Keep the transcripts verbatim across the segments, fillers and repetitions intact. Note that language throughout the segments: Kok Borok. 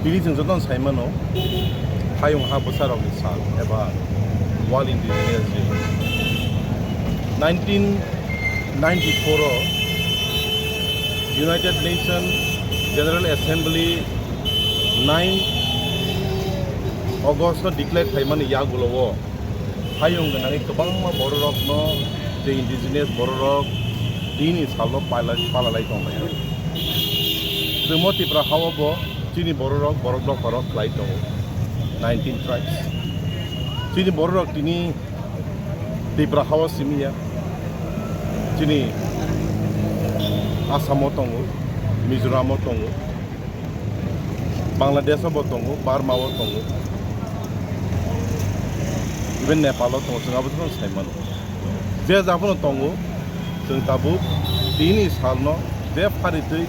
Tini chwng jotono sai mano, hayung ha bwsarokni sal eba World Indigenous Day. Nineteen ninety-four o United Nations General Assembly nine August no declare khaimani yagulo o hayung gwnangwi kwbangma bororokno, je indigenous bororok, tini salno pala-, palalai tonglai. Chwngmo Tipra hao bo chini bororok, borok dopharok khlai tongo, nineteen tribes. Chini bororok tini Tipra hao simi ya, chini Assamo tongo, Mizoramo tongo, Bangladesho bo tongo, Burmao tongo, even Nepalo tongo, chwng abo jotono sai mano. Je jabono tongo, chwng tabuk tini salno je pharitwi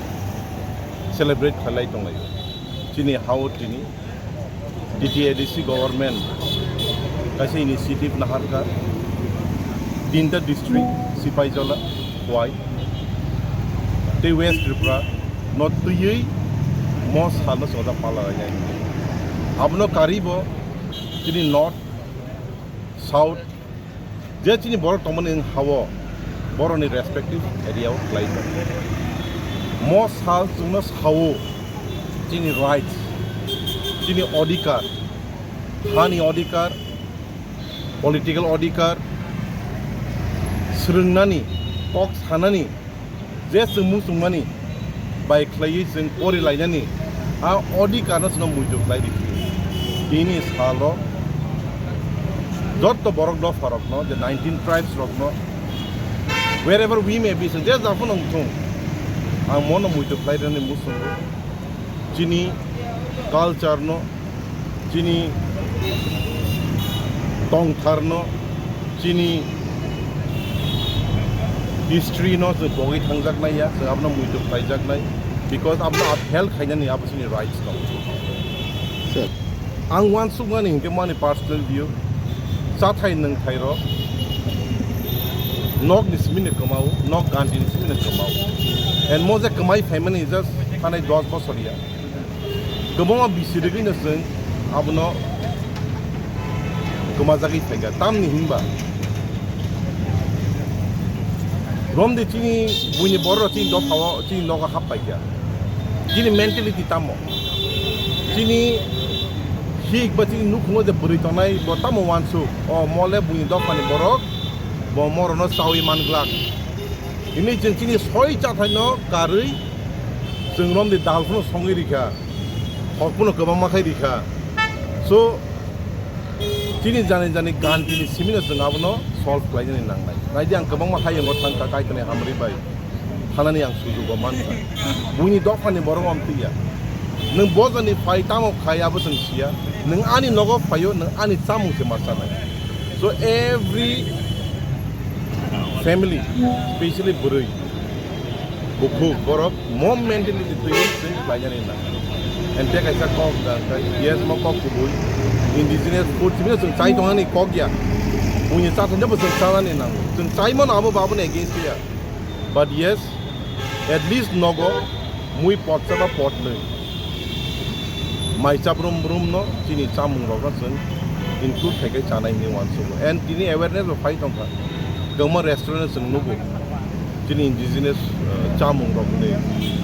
celebrate khailai tonglaio. Chini hao tini T T A D C government kaisa initiative naharkha, tinta district, Sipaijala, Khowai tei West Tripura no twiwi mo salno chwngno pala lainai. Abono karwi bo chini North, South, je chini borok tongmani wng hao, borokni respective area o khlai tong. Mo sal chwngno sao, chini rights, chini odhikar, hani odhikar, political odhikar, swrwngnani, kok sanani, je chwng muchungmani bai khlaiwi chwng pori lainani, a odhikarno chwngno muitu khlai rikha. Tini salo jotto borok dopharokno, je nineteen tribes rokno, wherever we may be, chwng je japhano wngthung, ang mono muitu khlai rwnani muchungo. Chini culture no, chini tongthar no, chini history no chwng pogwi thangjaknai ya, chwng abono muitu khlaijaknai, because abono upheld khainani abo chini rights tong. Sir. Ang uansukmani hinkhe mani personal view, chathai nwngthai rok nokni simino kwmao, nok gantini simino kwmao, and mo je kwmai phaimani just thanai dos bosor ya. Kwbangma bisi rwgwino chwng abono kwmajagwi phaikha. Tamni hinba romdi chini buini bororok chini dophao, chini nogo hap paikha. Chini mentality tamo? Chini hik ba chini nukhungo je bwrwi tongnai bo tamo uansuk? O mole buini dophani borok bo morokno chawi manglak. Hwnwi chwng chini soi chathaino karwi chwng romdi dal phano songwi rikha. Hok phano kwbangma khai rikha. So, chini jani jani gantini simino chwng abono solve khlainani nangnai. Naidi ang kwbangma hayungo thangkha Kaitorni hamri bai. Thanani ang sujugo mankha. Buini dophani borok amtwi ya. Nwng bojani phai tamo khai abo chwng siya. Nwng ani nogo phaio, nwng ani chamung se ma chanai. So every family, specially bwrwi, bukhuk, borok mo mentality twiwi chwng khlainani nang. And tei kaisa kok da khe, yes, mo kok kubui indigenous food simi chwng chai tongnani kok ya. Buini chathaino bo chwng chanani nango. Chwng chaimano abo baboni against ya. But yes, at least nogo mui potsa ba potnwi mai chabrum brumno chini chamungrokno chwng include khai khai chanai hinwi uansugo. And tini awareness bo phai tongkha. Kwbangma restaurant chwng nugo. Chini indigenous, uh, chamungrokni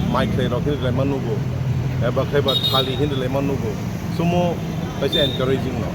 mai khwlairok hinwi laima nugo. Eba khe ba thali hinwi laima nugo. Sumo kaisa encouraging no.